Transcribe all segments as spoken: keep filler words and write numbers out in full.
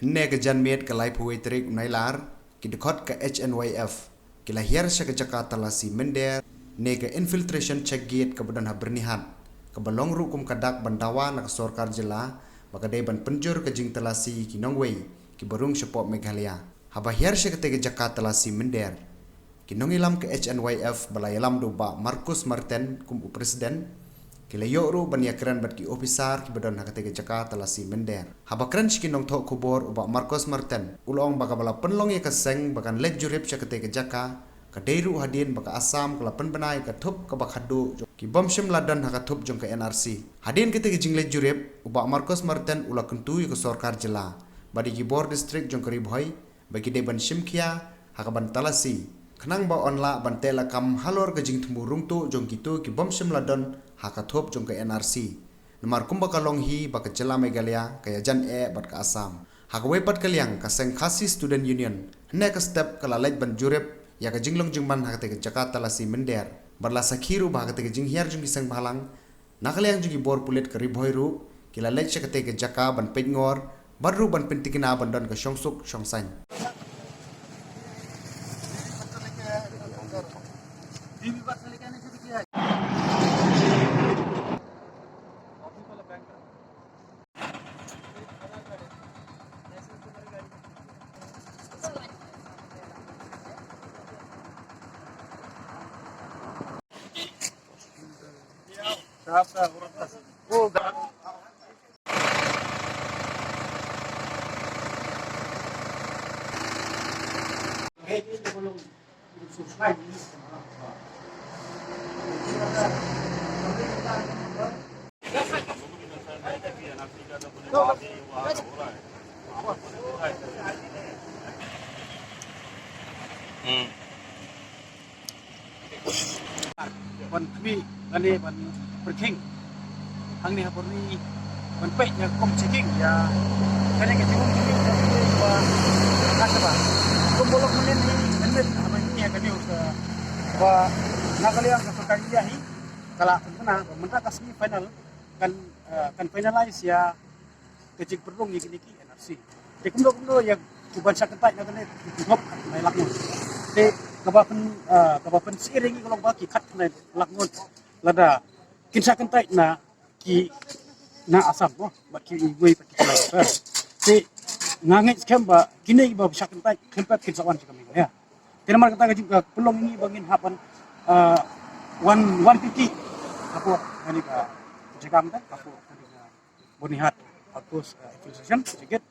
Hynne ka janmiet ka laiphew wei tarik u Nailar, ki dkhot ka H N Y F ki la hiar sha ka jaka talasi mynder ne ka infiltration check gate kaba don ha Byrnihat, kaba long ruh kum ka dak ban dawa na ka sorkar jylla ba ka dei ban pynjur ka jingtalasi ki nongwei kiba rung shapoh Meghalaya. Haba hiar sha katei ka jaka talasi mynder, ki nongïalam ka H N Y F ba la ïalam da u Bah Marcos Martin kum u president, ki la ïoh ruh ban ïakren bad ki ophisar kiba don ha katei ka jaka talasi mynder. Haba kren sha ki nongthoh khubor, u Bah Marcos Martin u la ong ba kaba la pynlong ïa ka seng ba kan leit jurip sha katei ka jaka ka dei ruh hadien ba ka Assam ka la pynbna ïa ka thup kaba khadduh jong ki bym shym la don ha ka thup jong ka N R C. Hadien katei ka jingleit jurip, u Bah Marcos Martin u la kyntu ïa ka sorkar jylla bad ïa ki bor district jong ka Ri Bhoi ba ki dei ban shim khia ha kaban talasi, khnang ba yn lah ban teh lakam halor ka jingthmu rung tuh jong kito ki bym shym la don ha ka thup jong ka N R C. Namar kumba ka long hi ba ka jylla Meghalaya ka ïajan eh bad ka Assam. Ha kawei pat ka liang, ka seng Khasi Student Union hynne ka step ka la leit ban jurip ïa ka jinglong jingman ha katei ka jaka talasi mynder bad la sakhi ruh ba ha katei ka jinghiar jong ki seng bhalang, na ka liang jong ki bor pulit ka Ri Bhoi ruh ki la leit sha katei ka jaka ban peit ngor bad ruh ban pyntikna ban don ka shongsuk shongsaiñ. Hmm. Ban khmih lane ban pyrkhing hangne ha Burni ban peit ïa kum checking ïa kane ka jingum jingim jong ki ba ka saba. Kum ba lok mynnin hi mynnin ha mynnin ïa kane ka ba na ka liang ka sorkar India hi ka la pynbna ba mynta ka semi final kan, eh, kan finalize ïa ka jingpynrung ïa kine ki N R C. Te kumno kumno ïa ki ban shah kyntait na kane ki hop khatkhyndai lak ngut. Te kaba pyn, ah, kaba pynsyier ïa ngi ka long ba ki khatkhyndai lak ngut lada kin shah kyntait na ki na Assam mo, bad kiwei pat ki jylla. Te nga ngeit skhem ba kine kiba shah kyntait khlem pep kin sa wan sha ka Meghalaya. Te namar kata ka jing, ka pynlong ïa ngi ba ngin hap ban, ah, wan, wan pynti hapoh kane ka jaka mynta, hapoh kane ka Byrnihat, ha post, eh, infiltration check gate.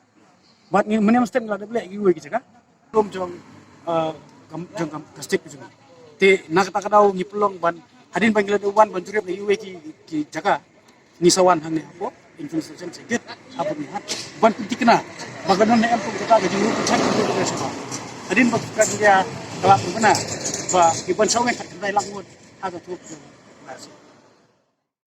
Bad ngi mynne mynstep ngi la dep leh kiwei ki jaka. Kum jong, eh, kam, jong kam, ka state ka jong ngi. Te na kata ka daw ngi pynlong ban hadien ba ngi la dep wan ban jurip na kiwei ki, ki jaka, ngi sa wan hangne hapoh infiltration check gate ha Byrnihat ban pyntikna ba ka don ne em kum kata ka jingruh ka jaka ka jaka. Hadien ba ka India ka la pynbna ba ki ban shong ngi khatkhyndai lak ngut ha ka thup jong ngi.